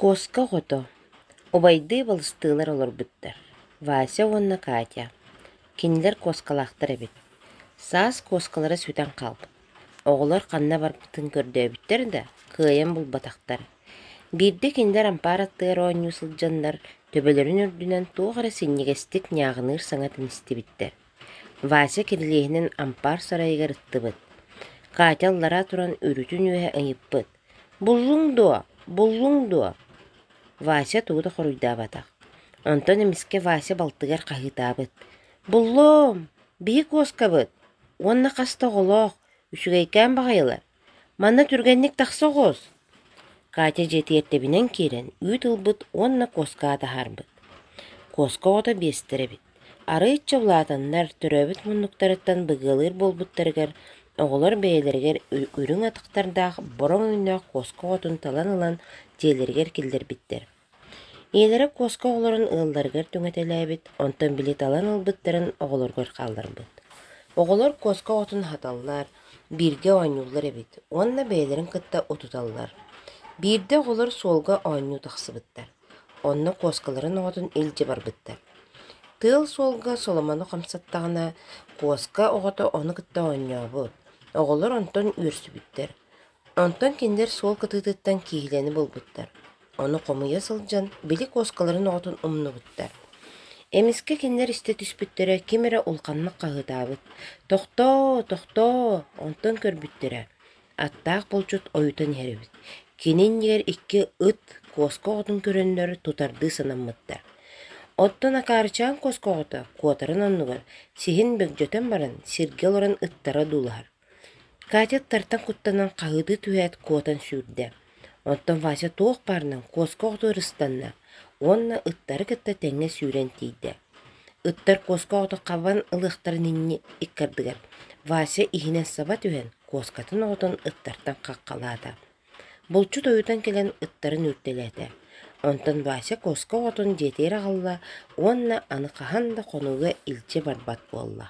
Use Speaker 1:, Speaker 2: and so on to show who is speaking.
Speaker 1: Куоска оҕото, убайдыы балыстыылар олорбуттар, Вася уонна Катя. Кинилэр куоскалаахтар эбит. Саас куоскалара сүтэн хаалбыт. Оҕолор ханна барбытын көрдөөбүттэр да, кыайан булбатахтар. Биирдэ кинилэр ампаар аттыгар оонньуу сылдьаннар, төбөлөрүн үрдүнэн туох эрэ синньигэстик ньааҕыныыр саҥатын истибиттэр. Вася кирилиэһинэн ампаар сарайыгар ыттыбыт. Катя аллараа туран үрүтүн үөһэ ыйыппыт: «Буллуҥ дуо? Буллуҥ дуо?» Вася тугу да хоруйдаабатах. Онтон эмискэ Вася балтыгар хаһыытаабыт: «Буллум! Биһи куоскабыт! Уонна хас да оҕолоох, үчүгэйкээн баҕайылар! Манна түргэнник тахса оҕус!» Катя дьиэтигэр тэбинэн киирэн үүт ылбыт уонна куоскаҕа таһаарбыт. Куоска оҕото биэстэр эбит. Арыычча улаатаннар, төрөөбүт муннуктарыттан быгыалыыр буолбуттарыгар оҕолор бэйэлэригэр үрүҥ атахтардаах бороҥ өҥнөөх куоска оҕотун талан ылан дьиэлэригэр киллэрбиттэр. Ийэлэрэ куоска оҕолорун ыалларыгар түҥэтэлээбит, онтон били талан ылбыттарын оҕолоругар хаалларбыт. Оҕолор куоска оҕотун аһаталлар, бииргэ оонньууллар эбит уонна бэйэлэрин кытта утуталлар. Биирдэ оҕолор суолга оонньуу тахсыбыттар. Онно куоскаларын оҕотун илдьэ барбыттар. Тыал суолга соломону хамсаттаҕына, куоска оҕото ону кытта оонньообут. Оҕолор онтон үөрсүбүттэр. Онтон кинилэр суол кытыытыттан кииһилэни булбуттар. Ону хомуйа сылдьан, били куоскаларын оҕотун умнубуттар. Эмискэ кинилэр истэ түспүттэрэ ким эрэ улаханнык хаһыытаабыт: «Тохтоо, тохтоо!» Онтон көрбүттэрэ, аттаах булчут ойутан иһэр эбит. Кини иннигэр икки ыт куоска оҕотун көрөннөр тутардыы санаммыттар. Оттон акаарычаан куоска оҕото куотарын оннугар сиһин бөгдьөтөн баран сиргэ олорон ыттара одуулаһар. Катя ыттартан куттанан хаһыытыы түһээт куотан сүүрдэ. Оттон Вася туох баарынан куоска оҕотугар ыстанна уонна ыттары кытта тэҥҥэ сүүрэн тиийдэ. Ыттар куоска оҕото хабан ылыахтарын инньэ иккардыгар Вася иһинэн саба түһэн куоскатын оҕотун ыттартан хаххалаата. Булчут ойутан кэлэн ыттарын үүртэлээтэ. Онтон Вася куоска оҕотун дьиэтигэр аҕалла уонна аны хаһан да хонууга илдьэ барбат буолла.